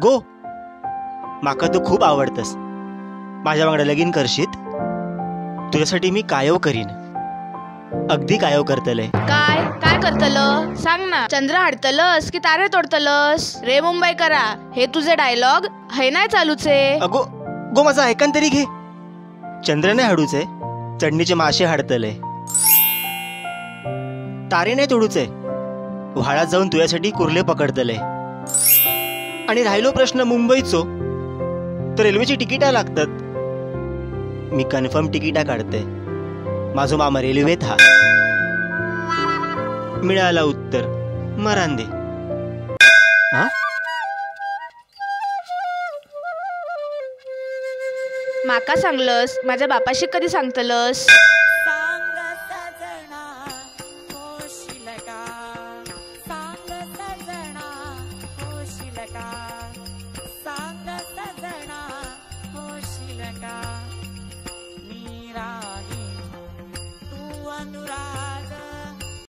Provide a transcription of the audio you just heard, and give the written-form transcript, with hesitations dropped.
गो, माका तू खूप आवडतस. माझ्या वांगडा लगीन करशीत? तुझ्यासाठी मी कायव करीन, अगदी कायव करतले. काय काय करतलं सांग ना? चंद्र हाडतलस की तारे तोडतलस? रे मुंबई करा, हे तुझे डायलॉग है नाही चालूचे. अगो गो, माझा ऐकन तरी घे. चंद्र नाही हाडूचे, चढणीचे मासे हाडतले. तारे नाही तोडूचे, व्हाळात जाऊन तुझ्यासाठी कुर्ले पकडतले. आणि राहिलो प्रश्न मुंबईचो, तर रेल्वेची तिकिटा लागतात. मी कन्फर्म तिकिटा काढते, माझो मामा रेल्वेत हा. मिळाला उत्तर, मरांदे. हा, माका सांगलस, माझ्या बापाशी कधी सांगतलस? सांग सजना होशील का? मी